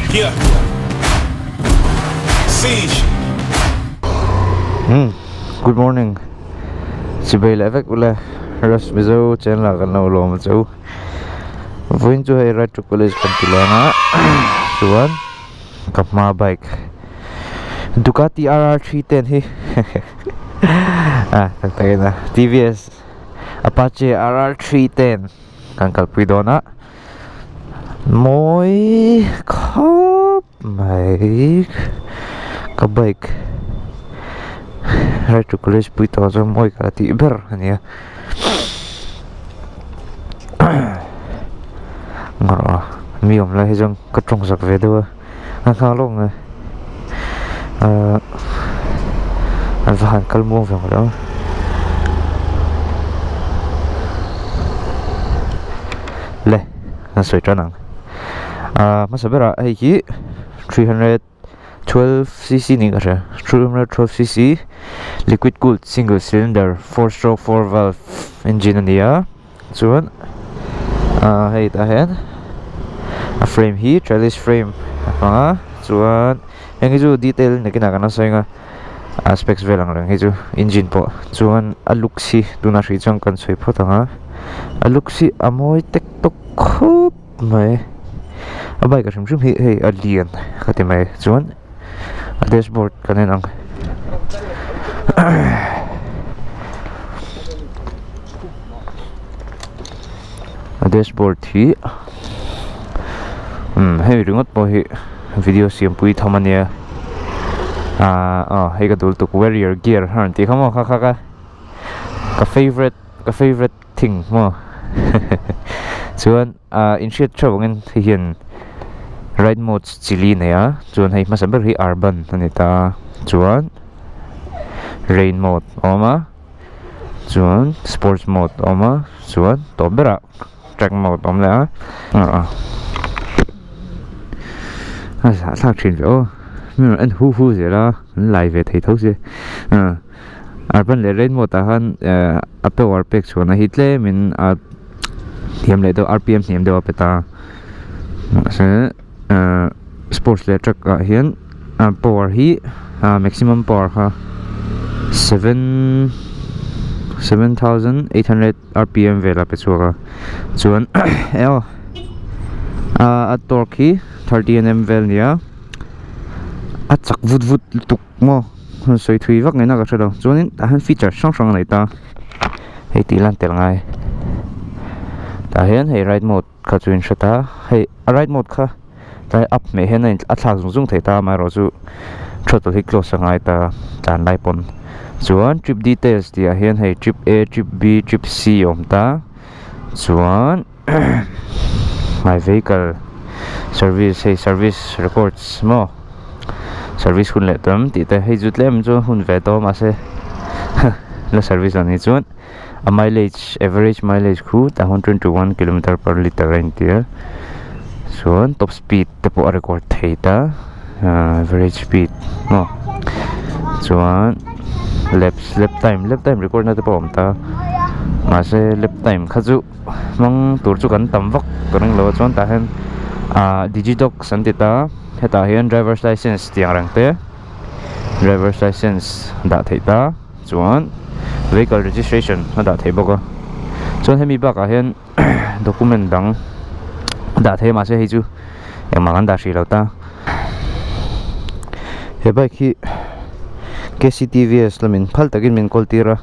Yeah. Siege. Hmm, good morning. Chibai leh vek ule. Rush Mizo channel ah kan lo lawm a chu. Vawiin chu hei Right to College kan ti leng a. Chuan ka hma bike Ducati RR310 hi ah tak takin a TVS Apache RR310 kan kalpui dawn a. Mawi khawp mai ka bike right to college pui tawh chuan mawi ka la tih ber a nia ngawrh mi awm lai hi chuan ka tawng zak ve deuh a a nghak lawk ang e ahh an va han kal muang ve ang lo. Le an sawi tan ang ah hmasa berah hei hi 312 cc niin ka hria 312 cc liquid cooled single cylinder four stroke four valve engine a ni a chuan ah hei tah hian a frame hi trellis frame a hmang a chuan heng hi chu detail nakinah kan la sawi ang a a specs vel ang reng hi chu engine pawh chuan a looks hi tunah hrih chuan kan sawi phawt ang a a looks hi a mawi tek tawk khawp mai a bike a hrim hrim hi hei a lian ka ti mai chuan a dashboard kan en ang a dashboard hi umm hei ringawt pawh hi video siam pui tham a nia ahh aw hei ka dul tuk wear your gear a rawn tih kha maw kha kha ka ka favourite ka favourite thing maw chuan ahh inhriat theuh angin hei hian ride modes chi li a nei a chuan hei hmasa ber hi urban a ni ta chuan rain mode a awm a chuan sports mode a awm a chuan tawp berah track mode a awm leh a a zahthlak thin ve aw mi rawn en hu hu zel a an lai ve thei tho si urban leh rain mode ah khan a power pek chhuahna hi tlemin a hniam leh deuh rpm hniam deuh a pe ta mahse sports leh track ah hian power hi maximum power kha seven 7800 rpm vel a pe chhuak a chuan eo a torque hi 30 nm vel a ni a a chak vut vut lutuk maw sawi thui vak ngaihna ka hre lo chuanin tah hian feature hrang hrang a nei ta hei tih lan tel ngai tah hian hei ride mode kha chu in hre ta hei a ride mode kha tlai up hmeh hian a in a thlak zung zung thei ta amaherawhchu throttle hi close a ngai ta tlan lai pawn chuan trip details tih ah hian hei trip A trip B trip C a awm ta chuan my vehicle service hei service records maw service hun leh tam tih te hei chu tlem chu hun ve tawh mahse la service lo ni chuan. A mileage average mileage khu tah huan 21 kilometer per litre a intir chuan top speed te pawh a record thei ta ahh average speed maw chuan laps lap time lap time record na te pawh a awm ta mahse lap time kha chu hmang tur chu kan tam vak ka ring lo a chuan tah hian ahh digidocs an ti ta hetah hian driver's licence tih ang reng te driver's licence dah theih ta. Chuan vehicle registration a dah theih bawk a chuan hemi bakah hian document dang a dah thei a mahse hei chu engmah kan dah hrih lo ta he bike hi K_C_T_V_S lamin phal takin min kawl tir a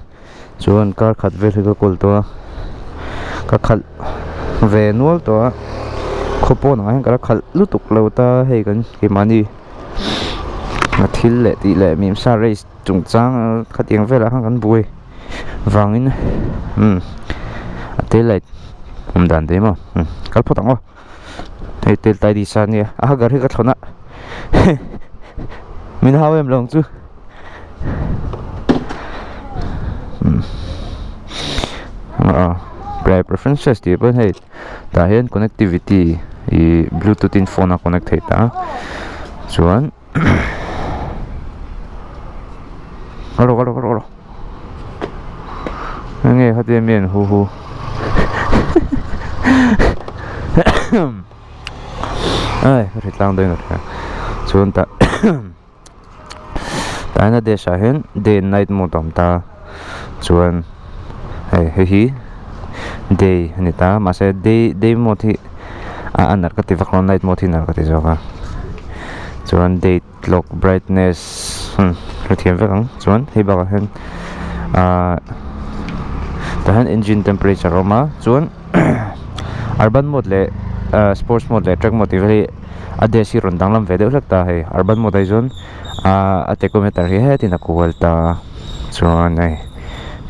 chuan car khat vel hi ka kawl tawh a ka khalh ve nual tawh a khaw pawn ah hian ka la khalh lutuk lo ta hei kan keimahni a thil leh tih leh mimsa race. Chungchang khatiang velah khan kan buai vangin umm a tail light awm dan te maw umm kal phawt ang aw hei tail tidy sa ania a hagar hi ka thlawn a min hau em lo ang chu umm ah preferences tih pawh hei tah hian connectivity ih bluetooth in phone a connect theih ta chuan. Alo alo alo alo enge khatia mi an hu hu. Ai ka hritlang dawn in ka hria chuan tah tah hian a dash ah hian day and night mode a awm ta chuan hei hei hi day a ni ta mahse day day mode hi a nalh ka ti vak lo night mode hi nalh ka ti zawk a chuan date clock brightness hrethiam vek ang chuan hei bakah hian ahh tah hian engine temperature a awm a chuan urban mode leh ahh sports mode leh track mode tih vel hi a dash hi rawn danglam ve deuh hlek ta hei urban mode ah hi chuan ahh a tachometer hi hetin a kual ta chuan hei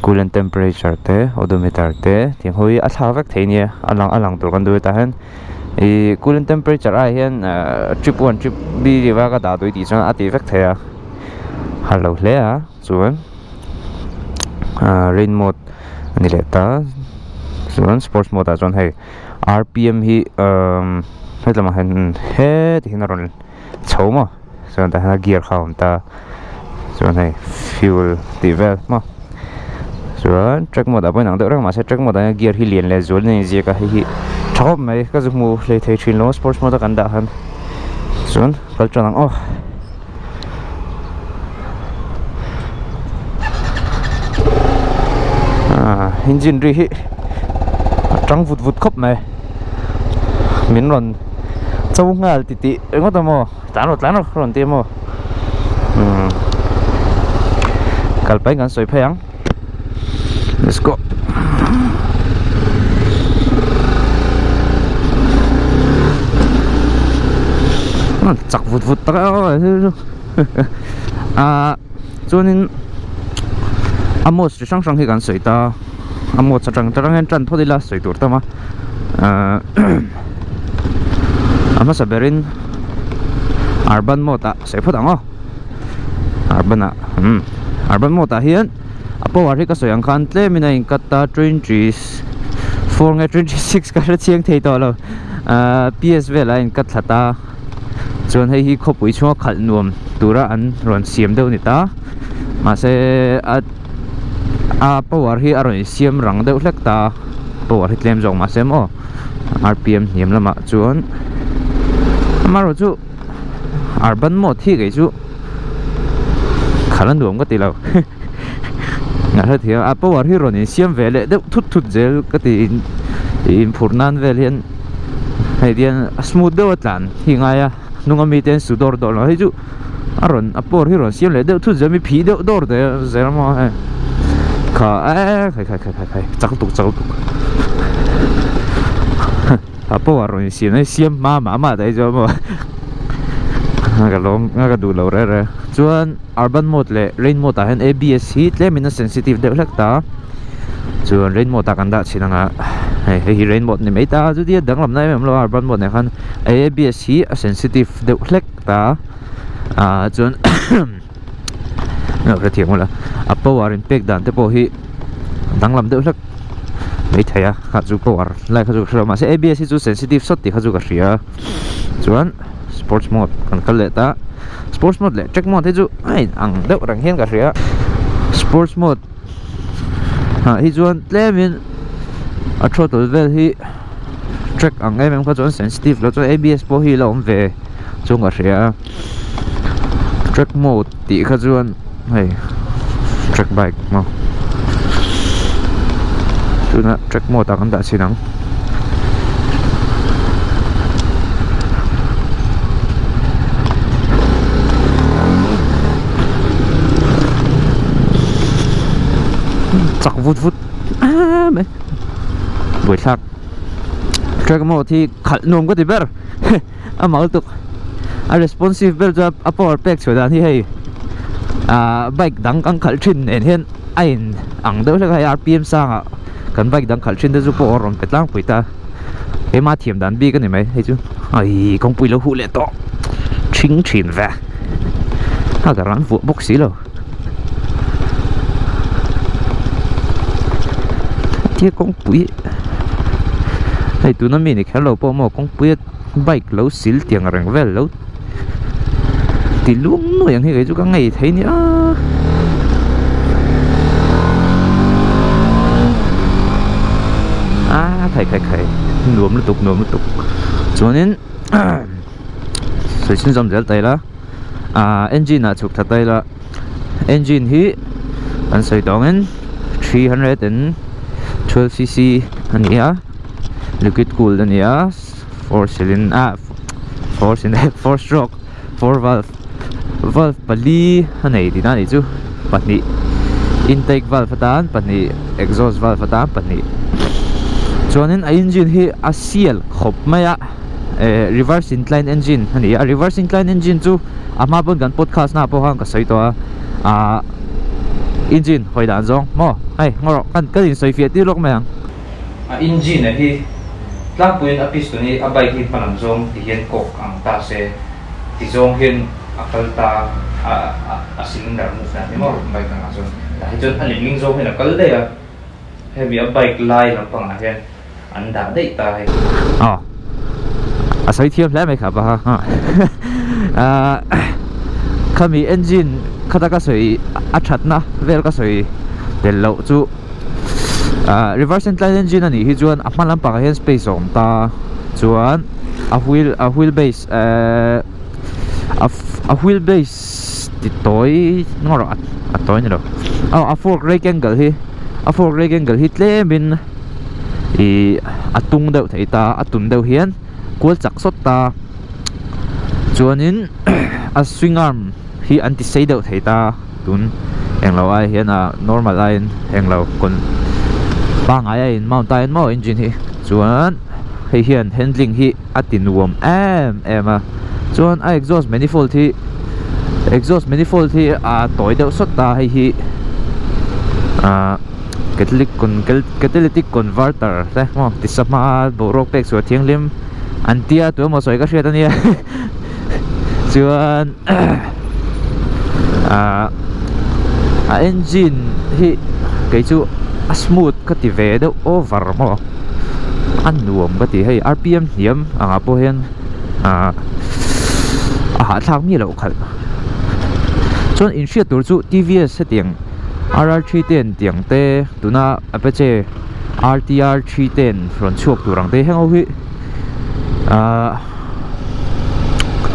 coolant temperature te odometer te tiang ho hi a thlak vek thei nia a lang a lang tur kan duh e tah hian. Ih cooling temperature ah hian trip one trip b tih va ka dah tui tih chuan a tih vek thei a har lo hle a chuan ah rain mode a ni leh ta chuan sports mode ah chuan hei rpm hi umm hetlam ah hian heti hian a rawn chho maw chuan tah hian a gear kha a awm ta chuan hei fuel tih vel maw chuan track mode ah pawh inang deuh reng mahse track mode ah hian gear hi lian leh zual in a inziak a hei hi tha khawp mai ka zu hmu hlei thei thin lo sports mode a kan dah khan chuan kal tan ang aw. Ah engine ri hi a tang vut vut khawp mai min rawn cho nghal ti tih ringawt a maw tlan rawh tlan rawh ka rawn ti a maw umm kal pahin kan sawi phei ang let's go chak vut vut tak a ah chuanin a modes chi hrang hrang hi kan sawi ta a modes atang atang hian tan phawt ila sawi tur tam a ah a hmasa berin urban mode ah sawi phawt ang aw urban ah umm urban mode ah hian a power hi ka sawi ang khan tlemin a in cut a 24 nge 26 ka hre chiang thei tawh lo ah P_S velah a in cut thla ta chuan hei hi khawpui chhunga khalh nuam tura an rawn siam deuh a ni ta mahse a a power hi a rawn insiam rang deuh hlek ta power hi tlem zawk mahse maw R_P_M hniam lamah chuan amaherawhchu urban mode hi kei chu khalh a nuam ka ti lo a power hi rawn insiam ve leh deuh thut thut zel ka ti inphurh nan vel hian hei tian a smooth deuh a tlan hi a ngai a hnung ami te an su dawr dawr lo hei chu a rawn a power hi rawn siam leh deuh thut zel mi phih deuh dawr te zel maw hei kha eee khai khai khai khai chak lutuk chak lutuk a power rawn insiam na hi siam hma mah mah daih chuan maw ka lawm ka duh lo reng reng chuan urban mode leh rain mode ah hian A_B_S hi tlem in a sensitive deuh hlek ta chuan rain mode ah kan dah chhin ang a hei hei hi rain mode ni mai ta chutia danglam na em em lo a urban mode nen khan A_B_S hi a sensitive deuh hlek ta ah chuan ka hrethiam ula a power in pek dan te pawh hi danglam deuh hlek mai thei a kha chu power lai kha chu ka hrelo mahse A_B_S hi chu sensitive sawt tih kha chu ka hria chuan sports mode kan kal leh ta sports mode leh track mode hi chu a in ang deuh reng hian ka hria sports mode ah hi chuan tlem in a throttle vel hi track ang em em kha chuan sensitive lo chuan A_B_S pawh hi la awm ve chuan ka hria a track mode tih kha chuan hei track bike maw tuna track mode ah kan dah chhin ang. Chak vut vut em mai buaithlak track mode hi khalh nuam ka ti ber a mal tuk a responsive ber chuan a power pek chhuah dan hi hei ah bike dang kan khalh thin nen hian a in ang deuh hlek a hei R_P_M sangah kan bike dang khalh thin te chu pawh a rawn pe tlangpui ta keima thiam dan bik a ni mai hei chu ai kawngpui lo huh leh tawh thing thin ve a ka ran vuah bawk si lo tia kawngpui hei tuna mi ni kher lo pawh maw kawngpui a bike lo sil tiang reng vel lo ti luang nuai ang hi kei chu ka ngei thei nia a khai khai khai nuam lutuk nuam lutuk chuanin. Sawi chhunzawm zel ta ila ah engine ah chhuk thla ta ila engine hi an sawi tawngin 312 cc a ni a liquid cooled a ni a four cylinder ah four cylinder four stroke four valve valve pali a nei tihna a nih chu pahnih intake valve atan pahnih exhaust valve atan pahnih chuanin a engine hi a sial khawp mai a eh reverse incline engine a ni a reverse incline engine chu a hma pawn kan podcast na ah pawh khan ka sawi tawh a ah engine hawi dan zawng maw hei ngaw rawh kan kan insawi fiah tir lawk mai ang. A engine a hi tlangpuiin a piston hi a bike hi hma lam zawng ti hian kawk ang ta se ti zawng hian a kal ta a a cylinder move dan hi maw bike ang ah chuan tah hi chuan a lingling zawng hian a kal daih a hemi a bike lai lampangah hian an dah daih ta hei. Aw a sawi thiam hle mai kha pa kha ah khami engine khata ka sawi a thatna vel ka sawi tel loh chu ah reverse incline engine a nih hi chuan a hma lampangah hian space a awm ta chuan a wheel a wheel base ehh a wheel base ti tawi ngawr a tawi ni lo aw a fork rake angle hi a fork rake angle hi tlemin ih a tung deuh thei ta a tun deuh hian kual chak sawt ta chuanin a swing arm hi an ti sei deuh thei ta tun englo ai hian a normal aiin englo kawn pangngai a in mount aiin maw engine hi chuan hei hian handling hi a ti nuam em em a chuan a exhaust manifold hi exhaust manifold hi a tawi deuh sawt a hei hi ahh catalytic con catalytic converter te maw tisa hma boruak pek chhuah thianghlim an tia tu emaw sawi ka hriat ania chuan ahh a engine hi kei chu a smooth ka ti ve deuh over maw. A nuam ka ti hei rpm hniam angah pawh hian ahh a hahthlak miah loh khalh chuan inhriat tur chu tvs hetiang rr 3 ten tiang te tuna apache rtr 3 ten rawn chhuak tur ang te heng ho hi ahh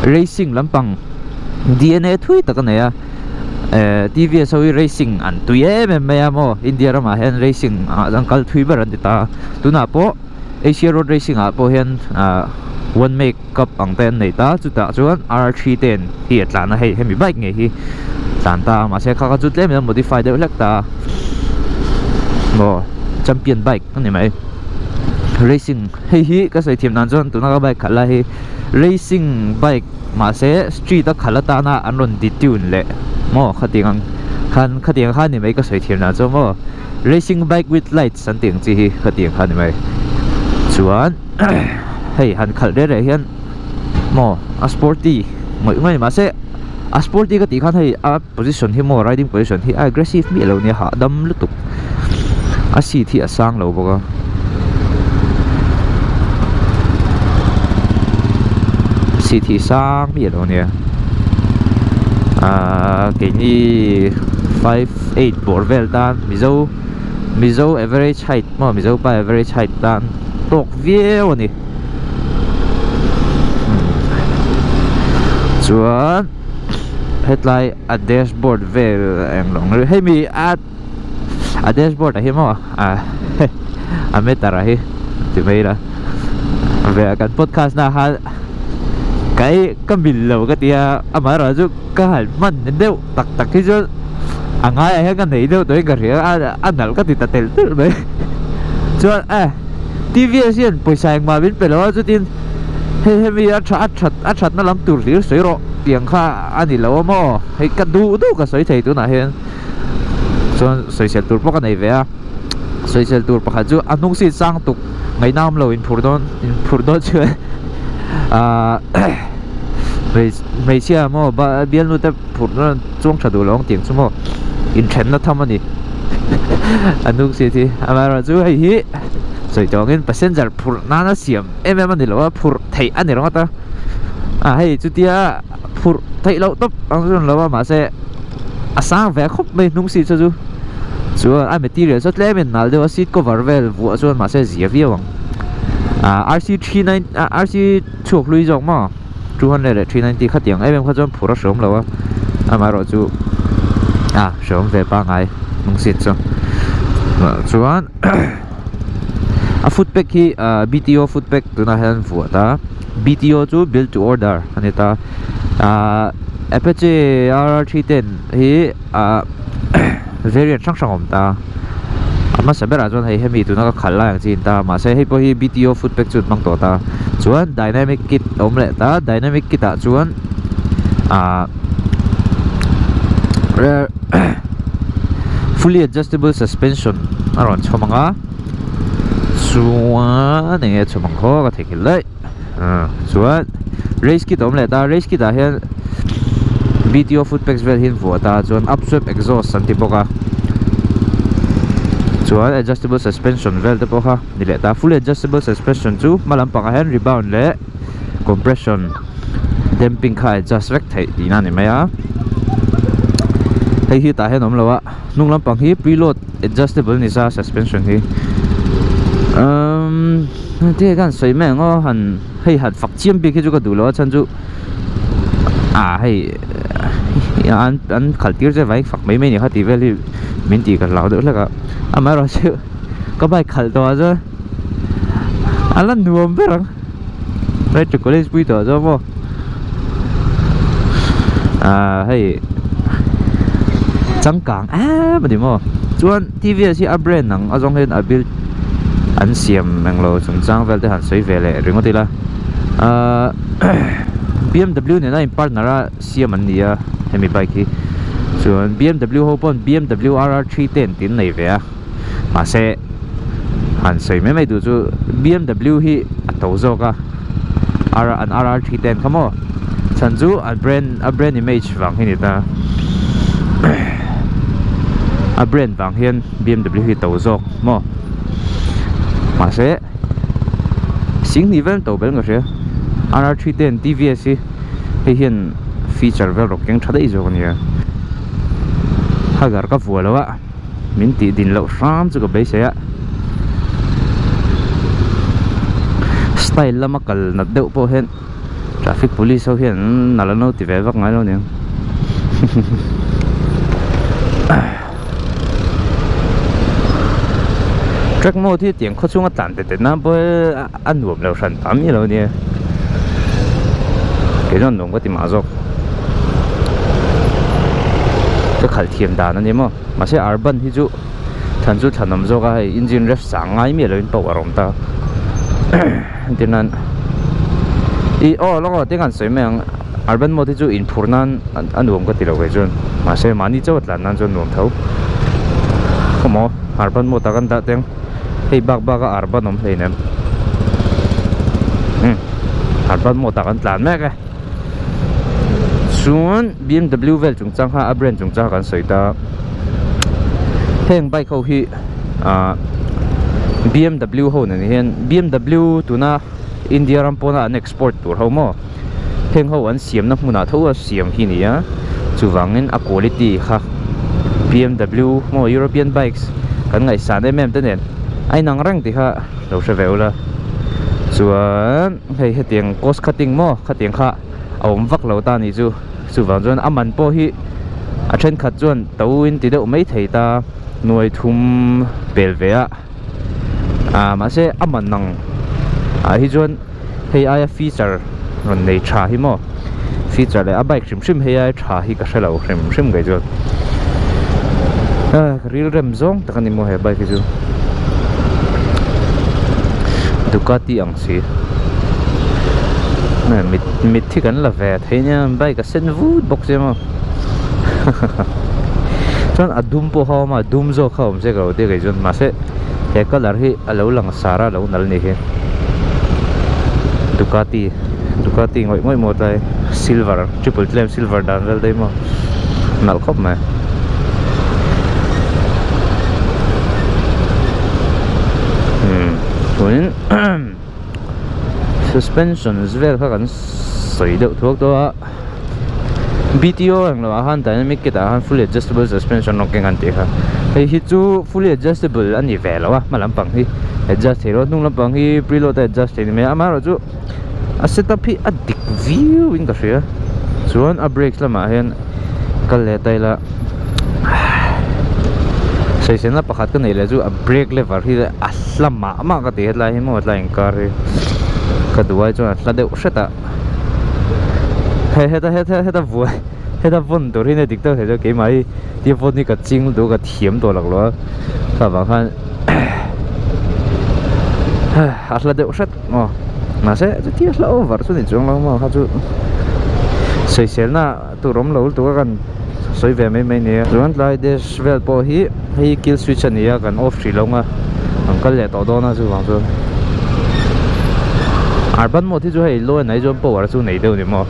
racing lampang dna thui tak a nei a. Eh TVS ho hi racing an tui em em mai a maw India ramah hian racing ah an kal thui ber an ti ta tunah pawh Asia road racing ah pawh hian ah one make cup ang te an nei ta chutah chuan R 3 ten hi a tlan a hei hemi bike ngei hi tlan ta a mahse kha kha chu tlem in an modify deuh hlek ta a maw champion bike a ni mai racing hei hi ka sawi thiam dan chuan tuna ka bike khalh lai hi racing bike. Mahse street a khalh atana an rawn detune leh maw khatiang ang khan khatiang kha ni mai ka sawi thiam dan chu maw racing bike with lights an tih ang chi hi khatiang kha ni mai chuan hei han khalh reh reh hian maw a sporty ngawih ngawih mahse a sporty ka tih khan hei a position hi maw riding position hi a aggressive miah lo nia hahdam lutuk a seat hi a sang lo bawk a. Seat hi sang miah lo nia ahh keini 5 8 bawr vel tan mizo mizo average height maw mizo pa average height tan tawk viau a ni chuan hetlai a dashboard vel eng lo ang hemi a a dashboard ah hi maw ah a meter ah hi ti mai ila ve kan podcast na khan kai ka mil lo ka tia amaherawh chu ka han hman deuh tak tak hi chuan a ngaiah hian ka nei deuh tawhin ka hria a a nalh ka ti ta telh telh mai chuan eh T_V_S hian pawisa engmah min pe lo a chutin hei hemi a tha a that a thatna lam tur hlir sawi rawh tiang kha a ni lo a maw hei ka duh duh ka sawi thei tunah hian chuan sawisel tur pawh ka nei ve a sawisel tur pakhat chu a hnung seat sang tuk ngaihna awm lo inphur dawn inphur dawn chuan ahh hmeichhia maw bialnu te phurh na chuang tha duh lo ang tiang chu maw inthenna tham a ni a hnung seat hi amaherawhchu hei hi sawi tawh angin passenger phurh nana siam em em a ni lo a phurh theih a ni ringawt a ah hei chutia phurh theih loh tawp ang chu a ni lo a mahse a sang ve khawp mai hnung seat saw chu chuan a material saw tlem in nal deuh a seat cover vel vuah chuan mahse a zia viau ang ah rc 39 ah rc chhuak hlui zawk maw. 200 leh 390 khatiang em em kha chuan phur a hreawm lo a amaherawh chu a hreawm ve pangai hnung seat chu chuan a foot peg hi ah B_T_O foot peg tunah hian an vuah ta B_T_O chu build to order a ni ta ah Apache R_R 310 hi ah variant hrang hrang a awm ta a hmasa berah chuan hei hemi tuna ka khalh lai ang chi a ni ta mahse hei pawh hi B_T_O foot peg chu an hmang tawh ta chuan dynamic kit a awm leh ta dynamic kit ah chuan ah fully adjustable suspension a rawn chhawm ang a chuan eng nge a chhawm ang khaw ka theihnghilh daih chuan race kit a awm leh ta race kit ah hian B_T_O foot pegs vel hi an vuah ta chuan upswept exhaust an ti bawk a chuan adjustable suspension vel te pawh kha ni leh ta fully adjustable suspension chu hma lampangah hian rebound leh compression damping kha adjust vek theih tihna a ni mai a hei hi tah hian a awm lo a hnung lampang hi preload adjustable ni sa suspension hi umm heti khan sawi mai ang aw han hei han fak chiam bik hi chu ka duh lo a chhan chu ah hei an an khalh tir che vai fak mai mai ni kha tih vel hi min tih ka hlau deuh hlek a amaherawhchu ka bike khalh tawh ah chuan a la nuam ber ang. Right to college pui tawh zawk maw ah hei changkang em ani maw chuan T_V_S hi a brand ang a zawng hian a build an siam englo chungchang vel te han sawi ve leh ringawt ila ah B_M_W nena in partner a siam an ni a hemi bike hi chuan B_M_W ho pawn B_M_W R_R 3 ten tih an nei ve a. Mahse han sawi mai mai duh chu BMW hi a to zawk a R an RR 310 kha maw chhan chu a brand a brand image vang hi a ni ta a brand vang hian BMW hi to zawk maw mahse singhnih vel an to belh ka hria RR 310 TVS hi hei hian feature vel rawk keng tha daih zawk a nia hagar ka vuah lo a. Min tih din loh hram chu ka beisei a, style lama kal nat deuh pawh hian traffic police ho hian an la no ti ve vak ngai lo aniang track mode hi tiang khaw chhunga tlan tet tet nan pawh a nuam lo hran tam miah lo ania kei chuan nuam ka ti mah zawk ka khalh thiam dan ania maw mahse urban hi chu thlan chu thlan awm zawk a hei engine ref sang ngai miah lovin power a awm ta entir nan ih aw lawk aw tinge an sawi mai ang urban mode hi chu inphur nan a nuam ka ti lo kei chuan mahse mahni chauh a tlan nan chuan nuam tho khawmaw urban mode ah kan dah teng. Hei bak bak a urban awm hleinem umm urban mode ah kan tlan mek e chuan B_M_W vel chungchang kha a brand chungchang kha kan sawi ta heng bike ho hi ah B_M_W ho nen hian B_M_W tuna India ram pawna an export tur ho maw heng ho an siamna hmunah tho a siam hi a ni a chuvangin a quality kha B_M_W maw European bikes kan ngaihsan em em te nen a inang reng tih kha lo hre ve ula chuan hei hetiang cost cutting maw khatiang kha a awm vak lo ta a nih chu chuvang chuan a man pawh hi a thenkhat chuan to in ti deuh maithei ta nuai thum pel ve a. Ah mahse a man ang ah hi chuan hei aia feature rawn nei tha hi maw feature leh a bike hrim hrim hei aia tha hi ka hre lo hrim hrim kei chuan ah ka ril rem zawng tak a ni maw he bike hi chu Ducati ang si mit mit hi kan la ve thei nia bike a sen vut bawk sia maw chuan a dum pawh kha a awm a a dum zawk kha a awm zek lo tia kei chuan mahse he colour hi a lo lang sar a lo nal ni hi Ducati Ducati ngawih ngawih maw tlai silver triple tlem silver dan vel daih maw nalh khawp mai umm chuanin suspension vel kha kan sawi deuh thuak tawh a. B_T_O ang lo ah khan dynamic kit ah khan fully adjustable suspension rawng keng an tih kha hei hi chu fully adjustable a ni ve lo a hma lampang hi adjust thei lo hnung lampang hi preload a adjust thei ni mai a amaherawhchu. A setup hi a dik viau in ka hria chuan a brakes lamah hian kal leh ta ila sawiselna pakhat ka neih leh chu a brake lever hi a hla mah mah ka ti hetlai hi maw hetlai inkar hi ka duh ai chuan a hla deuh hret a he heta heta heta vuai heta vawn tur hi nia dik tak thei chuan keimah hi tia vawn hi ka ching lutuk a ka thiam tawh lak lo a kha vang khan a hla deuh hret maw mahse chutia hla over chu ni chuang lo maw kha chu sawiselna tur awm lo lutuk a kan sawi ve mai mai nia chuan tlai dash vel pawh hi hei kill switch a ni a kan off hrih lo ang a kan kal leh tawh dawn a chuvang chuan urban mode hi chu hei low en ah hi chuan power chu nei deuh a ni maw.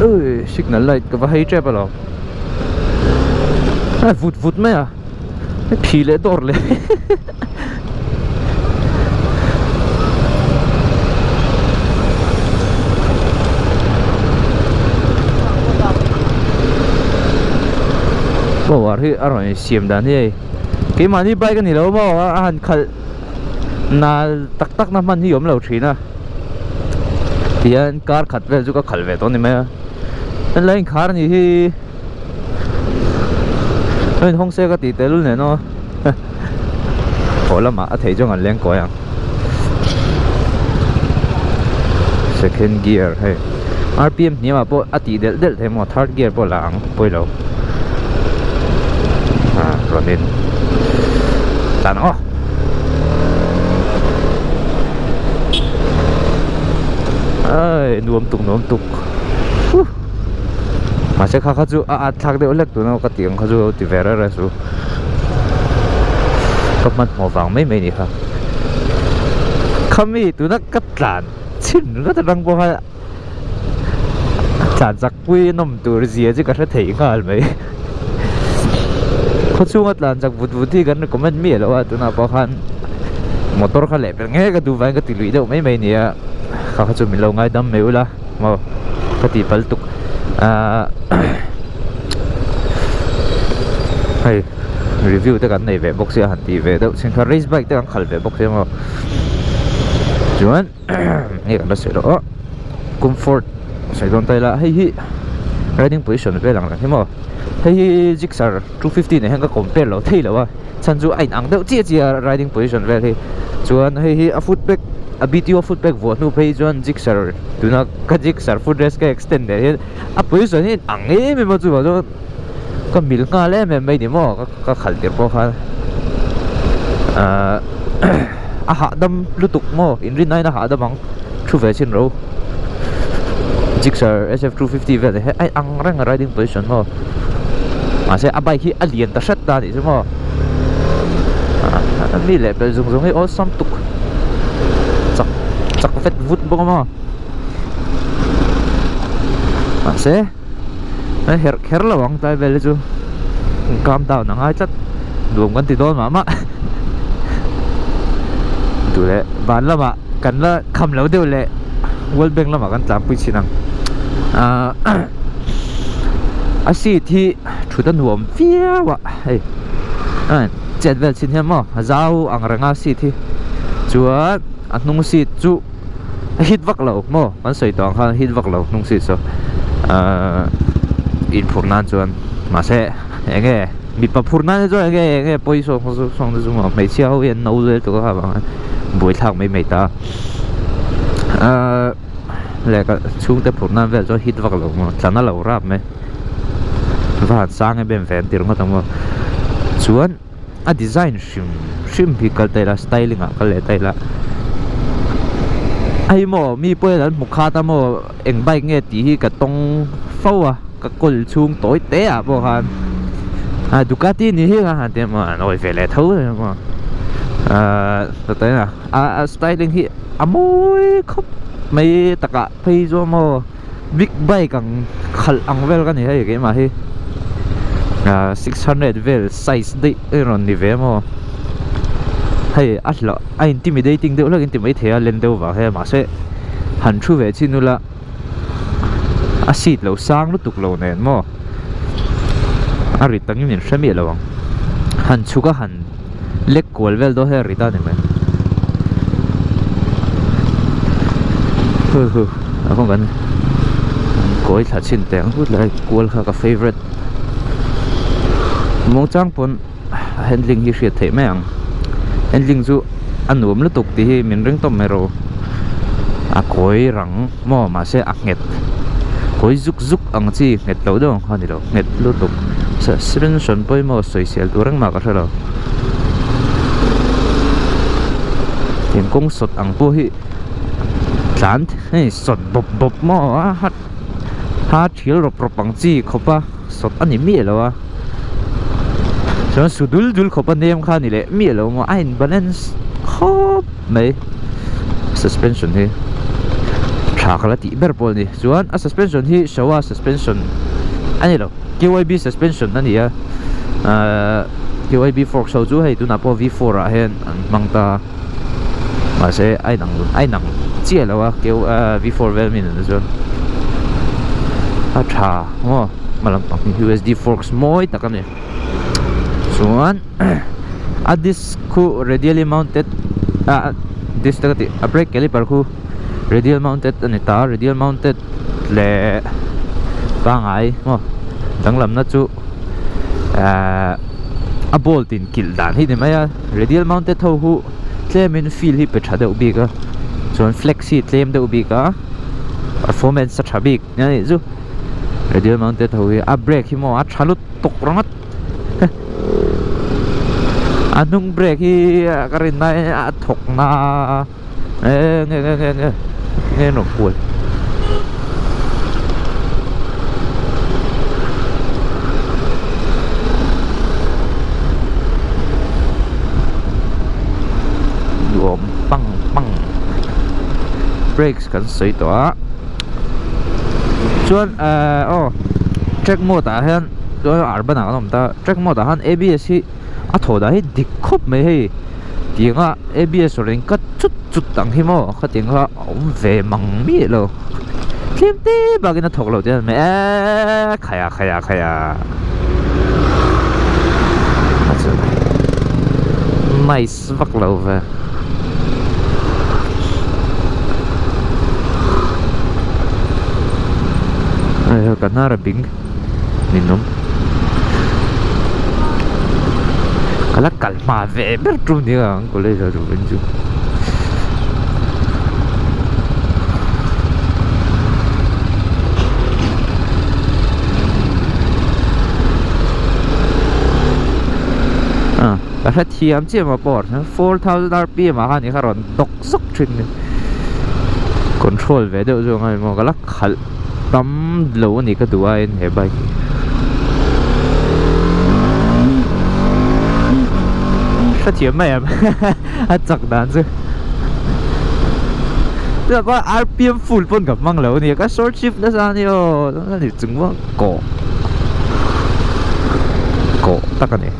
Ui signal light ka va hei tep alawm a vut vut mai a phi leh dawr leh power hi a rawn insiam dan hi hei keimahni bike a ni lo maw a han khalh nal tak tak na hman hi awm lo thin a tihian kar khat vel chu ka khalh ve tawh a ni mai a helai inkhar a nih hi a inhawng se ka tih tehlul nen aw haw lamah a theih chuan kan leng kawi ang second gear hei rpm hniamah pawh a tih delh delh thei maw third gear pawh la ang pawilo ah rawn in tlan ang aw ai nuam tuk nuam tuk huh mahse kha kha chu a at thlak deuh hlek tuna ka tih ang kha chu ti ve reng reng suh ka hmanhmawh vang mai mai a ni kha khami tuna ka tlan chhin ringawt atang pawh khan tlan chak pui nawm tur zia chu ka hre thei nghal mai khaw chhunga tlan chak vut vut hi kan recommend miah loh a tunah pawh khan motor kha leh pel ngei ka duh vangin ka ti luih deuh mai mai a ni a kha kha chu min lo ngaidam mai ula maw ka tih pal tuk ahh hei review te kan nei ve bawk sia han tih ve deuh chin kha race bike te kan khalh ve bawk sia maw chuan nge kan la sawi loh aw comfort sawi dawn ta ila hei hi riding position vel ang reng hi maw hei hi gixxer 250 nen hian ka compare lo thei lo a chhan chu a inang deuh chiah chiah a riding position vel hi chuan hei hi a foot peg a B_T_O foot peg vuah hnu phei chuan gixxer tuna ka gixxer foot rest ka extend leh hian a position hi a inang em em a chuvang chuan ka mil nghal em em mai ni maw ka khalh tir pawh khan ahh a hahdam lutuk maw inrin aiin a hahdam ang thu ve chin ro Gixxer SF250 vel hi a ang reng a riding position maw mahse a bike hi a lian ta hret ta a nih chu maw mi leh pelh zung zung hi awlsam tuk chak chak vet vut bawk a maw mahse. A herh kher lo ang tlai vel hi chu calm down a ngai tlat nuam kan ti dawn mah mah duh leh van lamah kan la kham lo deuh leh world bank lamah kan tlanpui chhin ang ahh a seat hi thut a nuam viau a hei chet vel chhin hian maw a zau ang reng a seat hi chuan a hnung seat chu. a hit vak lo maw kan sawi tawh ang khan a hit vak lo hnung seat chu ahh inphurh nan chuan mahse eng nge mipa phurh nan hi chuan eng nge eng nge pawi sawng sawng te chu maw hmeichhia ho hi an no zel tuk a kha vang buaithlak mai mai ta ahh leh ka chhungte phurh nan vel chuan hit vak lo maw tlan a lo rap mai va han sang em em ve an ti ringawt ang maw chuan. a design hrim hrim hi kal ta ila styling ah kal leh ta ila hei maw mi pawhin an hmu khat a maw eng bike nge tih hi ka tawng fo a ka kawl chhung tawi te ah pawh khan a Ducati ni hi a han ti a maw an awi ve leh tho a maw ahh a styling hi a mawi khawp mai takah phei chu maw. Big bike ang khalh ang vel ka ni hei keimah hi ah 600 vel size daih a rawn ni ve maw hei a hlauh a intimidating deuh hlek in ti maithei a len deuh vang hian mahse han thu ve chin ula a seat lo sang lutuk lo nen maw a rit angin in hre miah lo ang han chhuk a han. Lek kual vel dawn hian a ri ta ni mai. Hu hu a kawng kan kawi thla chhin teh ang hut lai kual kha ka favourite. Muangchang pawn a handling hi hriat theih mai ang. Handling chu a nuam lutuk tih hi min ring tawp mai rawh u. A kawi rang maw mahse a nghet kawi zuk zuk ang chi nghet loh deuh ang kha a ni lo nghet lutuk suspension pawimawh sawisel tur engmah ka hre lo. Tiang kawng sawt ang pawh hi tlan hei sawt bawp bawp maw a ha thil rawp rawp ang chi khawp a sawt a ni miah lo a chuan su dul dul khawp a nem kha a ni leh miah lo maw a in balance khawp mai suspension hi tha ka la tih ber pawh a ni chuan a suspension hi Showa suspension a ni lo K_Y_B suspension a ni a ahh K_Y_B forks ho chu hei tunah pawh V four ah hian an hmang ta mahse a inang a inang chiah lo a K ahh V four vel min an chuan a tha maw hma lampang hi U_S_D forks mawi tak a ni chuan a disc khu radially mounted ah disc te ka tih a brake caliper khu radial mounted a ni ta radial mounted leh pangai maw danglamna chu ahh a bolt in kilh dan hi ni mai a radial mounted ho hu tlemin feel hi pe tha deuh bik a chuan flex hi tlem deuh bik a performance a tha bik a nih chu radial mounted ho hi a brake hi maw a tha lutuk ringawt a hnung brake hi ka rin lai a thawk na e nge nge nge nge nge rawn kual. Nuam pang pang brakes kan sawi tawh a chuan ehh aw track mode ah hian chuan urban ah kan awm ta track mode ah hian A_B_S hi a thaw dah hi dik khawp mai hei tianga A_B_S rawn in cut chut chut ang hi maw khatiang kha a awm ve mang miah lo tlem te bakin a thawk loh te hian eee khaia khaia khaia nice. Vak lo ve. Hei ka hnar a bing ninawm. Ka la kal hma ve ber tum ni ang college ah duh chu. Ka hre thiam chiah maw pawh 4000 rpm ah khan i kha rawn dawk zawk thin ni control ve deuh zawk a ni maw ka la khalh tam lo a ni ka duh aiin he bike hi. Hrethiam mai em a chak dan chu tunah pawh rpm full pawn ka hmang lo a ni ka short shift nasa a ni aw a ni chung maw kawh kawh tak a ni.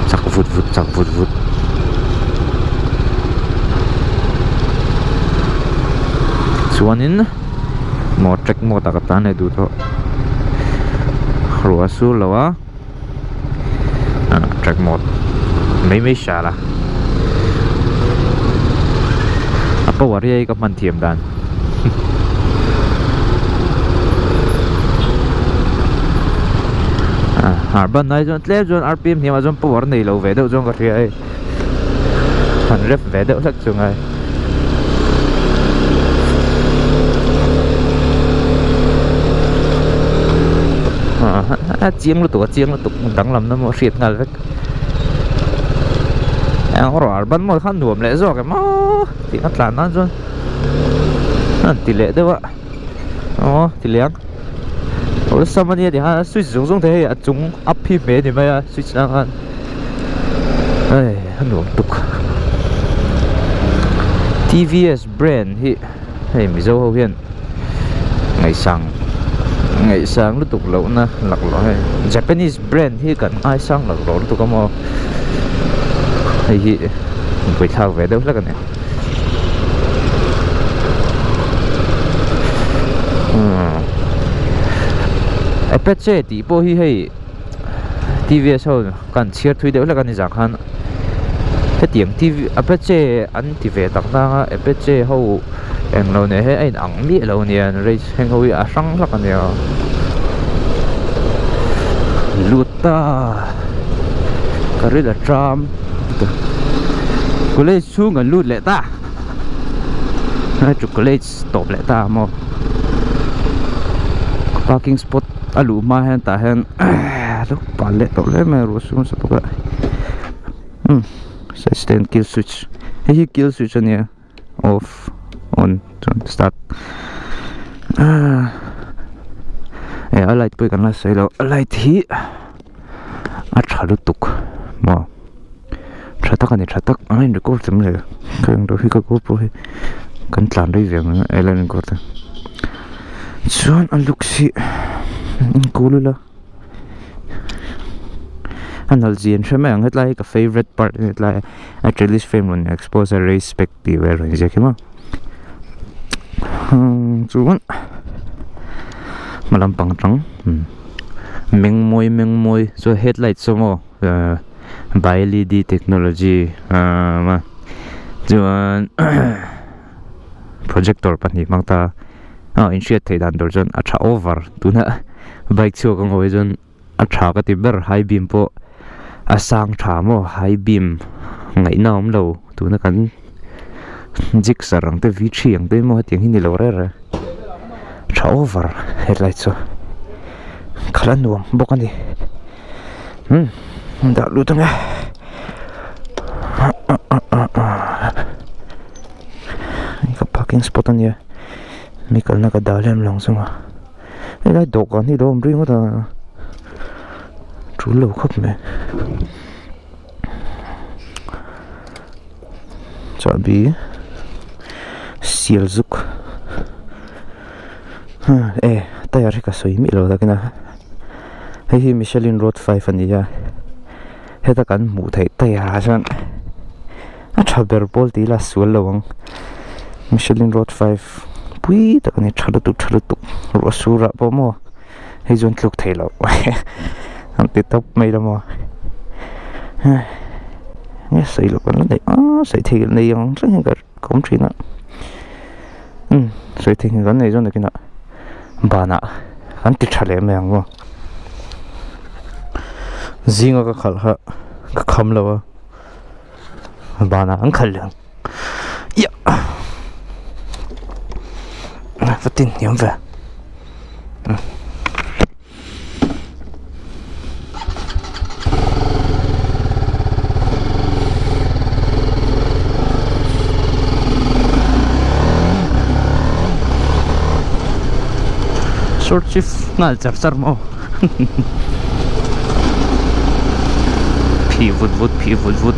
Chak vut vut chak vut vut. Chuanin maw track mode ah ka tan leh duh tawh ruah a sur lo a. Track mode mai mai hria la a power hi hei ka hman thiam dan har ban ai chuan tlem chuan rpm hniamah chuan power nei lo ve deuh chuan ka hria hei han rep ve deuh hlek chu ngai. A chiang lutuk a chiang lutuk danglam na maw hriat nghal vek eng rawh ar ban maw khan nuam leh zawk em aw tih a tlan nan chuan a ti leh deuh a aw ti leh ang awlsam ania ti khan a switch zung zung thei hei a chung up hi hmeh a ni mai a switch ang khan hei a nuam tuk T_V_S brand hi hei mizo ho hian ngaihsang ngaihsang lutuk loh na laklawh hei Japanese brand hi kan ngaisang laklawh lutuk a maw hei hi buaithlak ve deuh hlek a ni. Umm Apache tih pawh hi hei TVS ho kan chhiar thui deuh hlek a ni zang khan hetiang TV Apache an ti ve tak nang a Apache ho eng lo nen hian a in ang miah lo nia race heng ho hi a hrang hlak a nia lut ta ka ril a tram college chhung kan lut leh ta chu college tawp leh ta maw parking spot a luh hma hian tah hian lo pal leh tawh hle mai a ruah sur nasa bawk a umm side stand kill switch hei hi kill switch a nia off on chuan start ah eh a light pawh hi kan la sawi lo a light hi a tha lutuk maw tha tak a ni tha tak a in record cham le ka eng deuh hi ka GoPro hi kan tlan rei ve ang a la in record a chuan a looks hi cool ila a nalh zia an hre mai ang hetlai hi ka favourite part a ni hetlai a trellis frame rawn expose a race spec tih vel rawn inziak hi maw chuan hma lampang atang mengmawi mengmawi chuan headlight saw maw by L E D technology ahh chuan projector pahnih hmang ta a inhriat theih dan tur chuan a tha over tuna bike chhuak ang ho hi chuan a tha ka ti ber high beam pawh a sang tha maw high beam ngaihna a awm lo tuna kan gixxer ang te v three ang te maw hetiang hi ni lo reng reng tha over hetlai chu khalh a nuam bawk a ni umm dah lut ang e ka parking spot a nia mi kalna ka dah lem lo ang chu maw. Helai dawhkan hi lo awm ringawt a tul lo khawp mai chahbi sial zuk e tyre hi ka sawi miah lo takin a hei hi Michelin road 5 a ni a heta kan hmuh theih tyre ah chuan a tha ber pawl tih ila a sual lo ang Michelin road 5. Pui tak a ni tha lutuk tha lutuk ruah sur ah pawh maw hei chuan tluk theih loh an ti tawp mai lo maw nge sawi loh kan la neih a sawi theih nei ang reng hian ka awm thin a umm sawi theih kan nei zawk nakinah banah kan ti tha leh mai ang maw zinga ka khalh kha ka kham lo a banah an khalh leh ang. Iah va tin hniam ve short shift nghal char char maw Phih vut vut phih vut vut.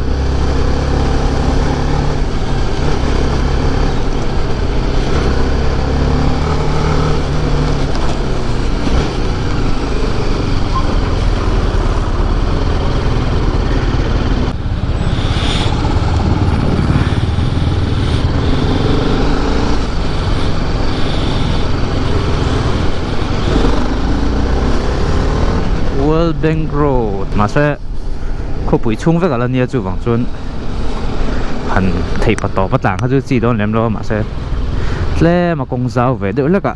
World Bank Road mahse khawpui chhung vek a la nia chuvang chuan han theih pa tawp a tlang kha chu chi dawn lem lo a mahse tlem a kawng zau ve deuh hlek a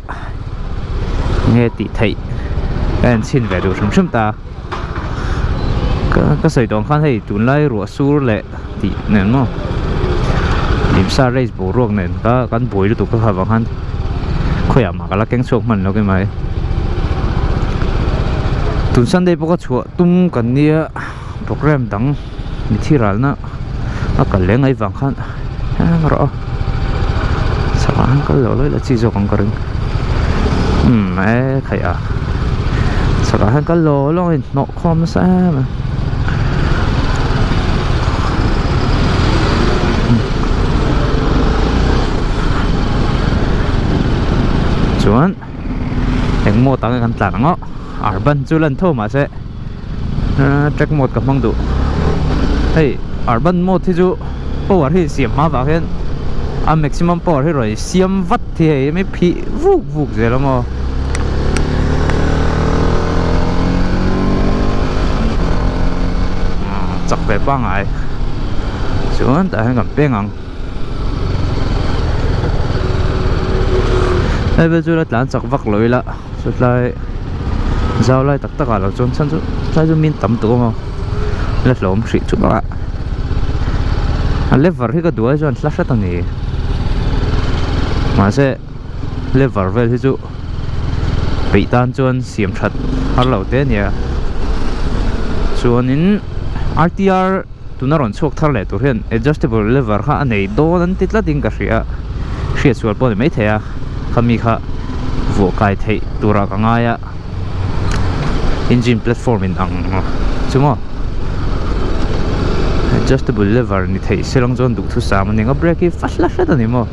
nge tih theih ka en chhin ve duh hrim hrim ta ka sawi tawh ang khan hei tunlai ruah sur leh tih nen maw limsa race boruak nen kha kan buai lutuk ka kha vang khan khawiah mah ka la keng chhuak hman lo ke mai tun sunday pawh ka chhuah tum kan nia program dang mithi ralna a kal leh ngai vang khan eng rawh a chhakah hian kal loh lawih la chi zawk ang ka ring umm e khaih a chhakah hian kal lo lawng a inhnawh khawm nasa em a chuan eng mode ah nge kan tlan ang aw urban chu lan tho mahse track mode ka hmang duh hei urban mode hi chu power hi siam hma vang hian. A maximum power hi rawn siam vat hi hei mi phih vuk vuk zel a maw. Chak ve pangngai chuan tah hian kan peng ang. Hei vel chu la tlan chak vak lo ila chutlai zau lai tak tak ah lo chuan chhan chu tlai chu min tam tawh a la hlawm hrih chu bak a a lever hi ka duh ai chuan hla hret a ni mahse lever vel hi chu peih tan chuan siam that har lo te a nia chuanin R T R. Tuna rawn chhuak thar leh tur hian adjustable lever kha a nei dawn an ti tlatin ka hria a, hriat sual pawh a ni maithei a, khami kha vuah kai theih turah ka ngai a, engine platform in ang chu maw adjustable lever ni theih se lang chuan duhthusam a ni ang a, brake hi fa hla hret a ni maw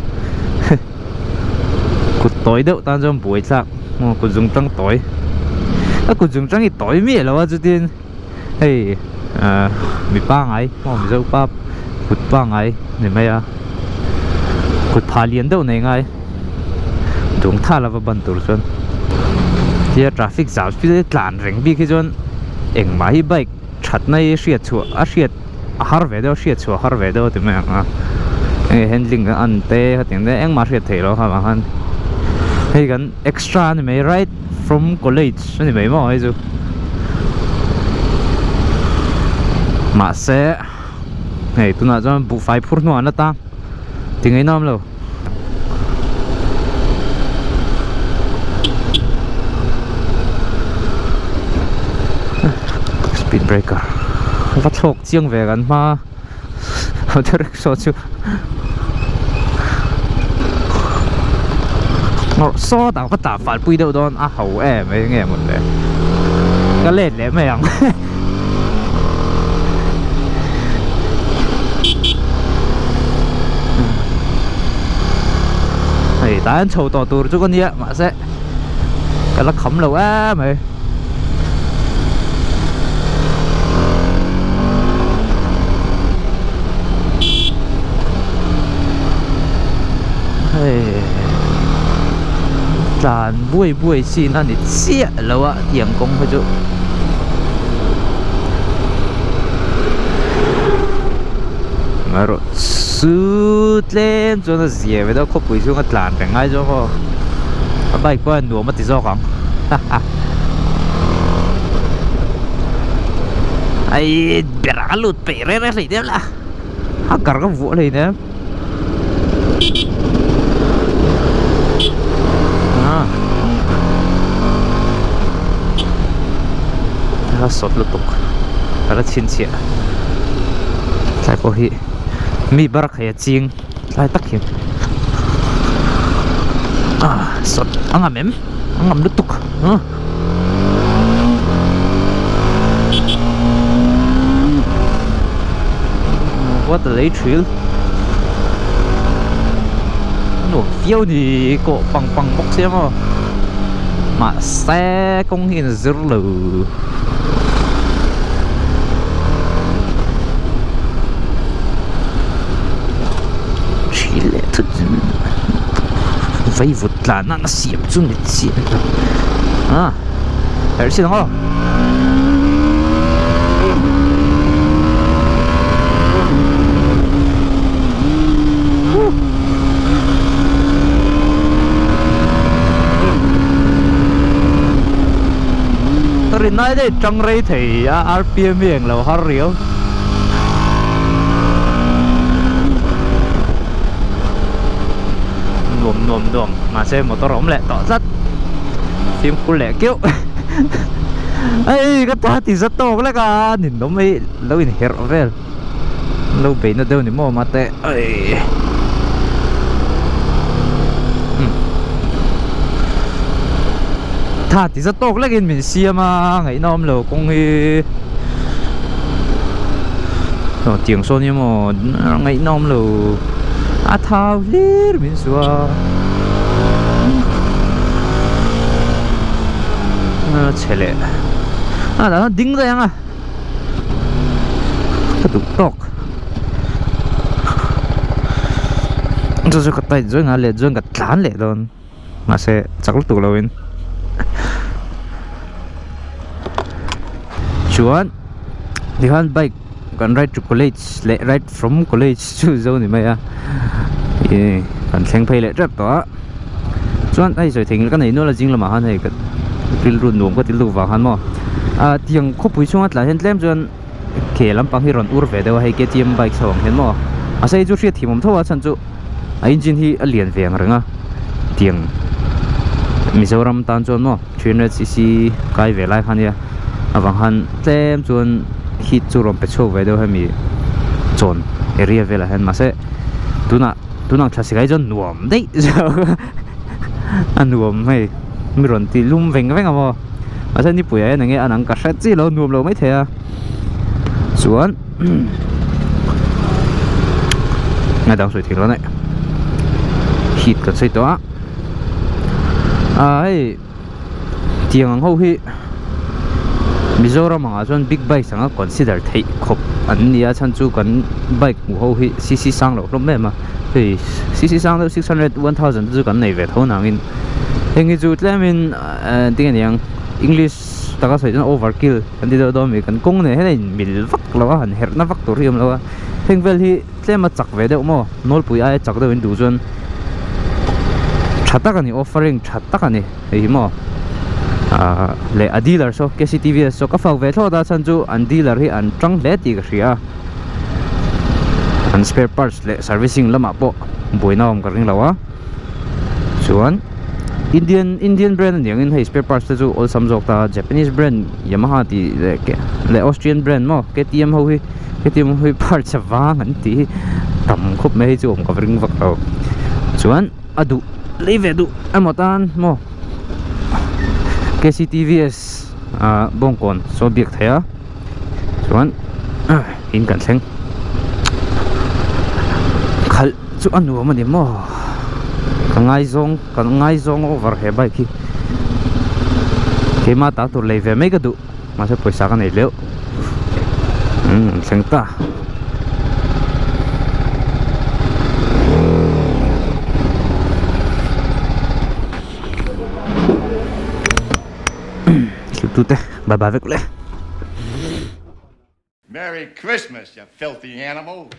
kut tawi deuh tan chuan buai thlak maw kut zung tang tawi a kut zung tang hi tawi miah lo a chutin. Hei ahh mi pangai maw mizo pa kut pangai ni mai a kut phah lian deuh nei ngai dung tha lova ban tur chuan tia traffic zau hi tlan reng bik hi chuan engmah hi bike thatna hi hriat chhuah a hriat a har ve deuh a hriat chhuah a har ve deuh a ti mai ang a hei handling a an te hetiang te engmah hriat theih loh kha vang khan hei kan extra a ni mai right from college a ni mai maw hei chu mahse hei tunah chuan buhfai phur hnuah an la tang ti ngaih nawm lo. Speed breaker va thlawk chiang ve kan hma auto rickshaw chu ngawrh sawt ang ka tah fal pui deuh dawn a ho em mai nge mawn le ka let leh mai ang. Hei tah hian chho tawh tur chu ka nia mahse ka la kham lo em mai. Hei tlan buai buai chin a ni chiah lo a tiang kawng hi chu. Erawh chu tlem chuan a zia ve deuh khawpui chhunga tlan reng ngai zawk aw a bike pawh hian nuam a ti zawk ang haha ai ber a lut peih reng reng hlei deuh la a kar ka vuah hlei nem a sawt lutuk ka la chhinchhiah tlai pawh hi mi bar khaih a ching tlai tak hian ah sawt a ngam em a ngam lutuk ah. What a lei thil a nuam viau ni kawh pang pang bawk sia maw mahse kawng hi in zir lo. Thil leh thut vaivut tlan a siam chu ni chiah a herh chin ang aw. Rinai daih tang rei thei a rpm hi englo har riau. Nuam nuam nuam mahse motor a awm leh tawh tlat fimkhur leh keuh hei ka ta ti za tawk lek a ninawm hei lo inherh vel lo beihna deuh ni maw mate ei tha ti za tawk lekin min siam a ngaihna awm lo kawng hi aw tiang sawn hi maw ngaihna awm lo a thau hlir min suh a a chhe leh a dah ding daih ang a ka duh tawk. Chu chu ka tight zawih nga let chuan ka tlan leh dawn mahse chak lutuk lo in chuan tikhan bike kan ride to college leh ride from college chu zo ni mai a ih kan thleng phei leh tep tawh a chuan hei sawi thei ngil ka nei nual a zing lamah khan hei ka rilru nuam ka ti lutuk vang khan maw ah tiang khawpui chhunga tlan hian tlem chuan. Ke lampang hi rawn ur ve deuh a hei KTM bike chho ang hian maw mahse hei chu hriat thim awm tho a chhan chu a engine hi a lian ve ang reng a tiang Mizoram tan chuan maw 300 cc kai ve lai kha nia avang khan tlem chuan heat chu rawn pe chhuak ve deuh hemi chawn area velah hian mahse tunah tunah thla sikai chuan nuam daih zawk a nuam hei mi rawn ti lum veng veng a maw. Mahse nipui ah hian enge an ang ka hre chi lo nuam lo maithei a chuan ngai dang sawi thei lo nei heat kan sawi tawh a ah hei tiang ang ho hi Mizoram angah chuan big bikes anga consider theih khawp an ni a chhan chu kan bike hmuh ho hi cc sang loh hlawm em a hei cc sang deuh 600 1000 te chu kan nei ve tho nangin heng hi chu tlemin. Ehh tinge niang english taka sawi chuan overkill kan ti deuh dawn a ni kan kawng nen hian a in mil vak lo a han herh na vak tur hi a awm lo a heng vel hi tlem a chak ve deuh maw nawlpui aia chak deuh in duh chuan tha tak a ni offering tha tak a ni hei hi maw ahh leh a dealer saw K_C_T_V saw ka fak ve thlawt a chhan chu an dealer hi an tang hle tih ka hria a an spare parts leh servicing lamah pawh buaina awm ka ring lo a. Chuan Indian Indian brand a niangin hei spare parts te chu awlsam zawk ta Japanese brand Yamaha tih leh ke leh Austrian brand maw K_T_M ho hi K_T_M ho hi parts a vang an tih hi tam khawp mai hei chu awm ka va ring vak lo chuan a duh lei ve duh emaw tan maw K_C_T_V_S ah bawngkawn saw biak theih a chuan in kan thleng khalh chu a nuam a ni maw ka ngaizawng ka ngaizawng over he bike hi keimah ta tur lei ve mai ka duh mahse pawisa ka nei leuh umm an thleng ta. Tute bye bye vek le. Merry Christmas, you filthy animal!